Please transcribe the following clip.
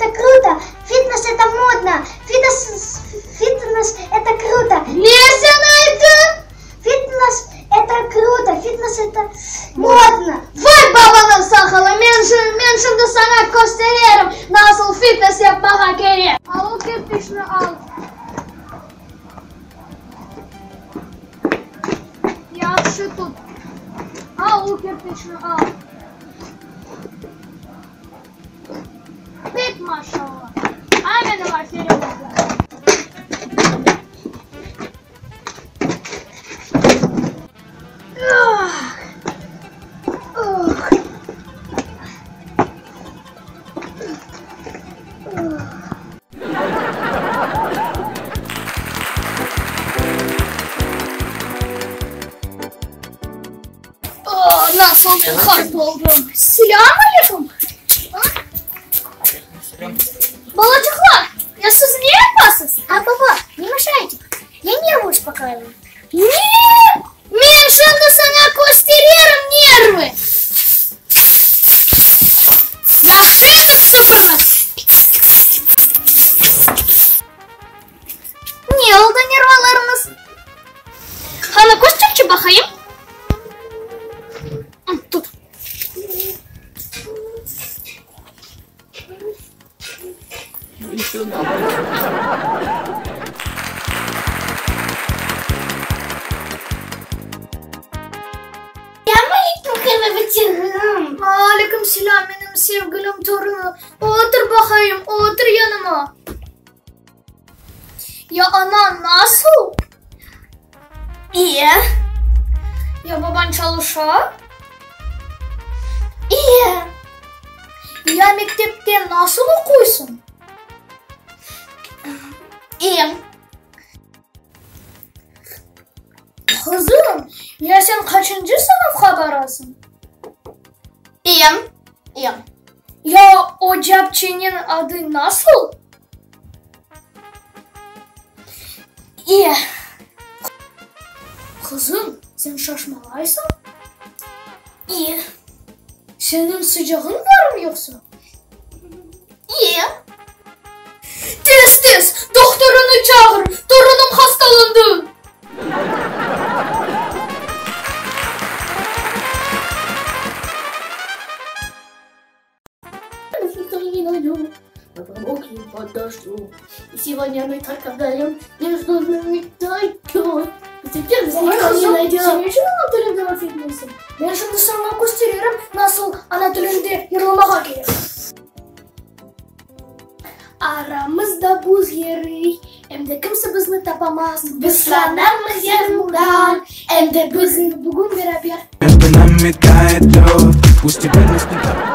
это kruto, fitness это modno, fitness, fitness это kruto. Ne sen ayttıñ? Fitness это kruto, fitness это modno. Vay babanıñ saqalı, men, men şimdi saña kösteririm, nasıl fitness yapmağa kerek. Al o kirpiçni al. Yahşı tut. Al o kirpiçni al. Pek maşallah. Ay menim aferin oğlum. Nasıl men hart oldım! Selâm aleyküm! Balacıqlar, ya siz ne yapasız? A, baba, ne meşayte, ya nervı uspokayivayım. Ne? Men şimdi saña kösteririm nervı! Yahşı etip süpürñiz! Ne oldı nervalarıñız? Qani, kösterçi baqayım. Tut. Aleyküm selâm, menim sevgilim torunım. Otur baqayım, otur yanıma. Ya anañ nasıl? İyi. Ya babañ çalışa? İyi. Ya mektepte nasıl oquysıñ? İyi. Qızım, ya sen qaçıncı sınıfqa barasıñ? İyi, iyi. Ya ocapçeniñ adı nasıl? İyi. Qızım, sen şaşmalaysıñ? İyi. Seniñ sıcağıñ barmı yoqsa? İyi. Tez-tez dohtorını çağır, torunım hastalandı! Мы промокнем под дождем. И сегодня мы так обдаем, между нами тайкой. Теперь нас никто не найдет. Sen neçün ana tilinde laf etmeysiñ? Men şimdi saña kösteririm, nasıl ana tilinde yırlamağa kerek. Aramızda buz eriy, em de kimse bizni tapamaz. Biz slanarmız yağmurdan, em de biz bugün beraber. Между нами тает лед, пусть теперь нас не.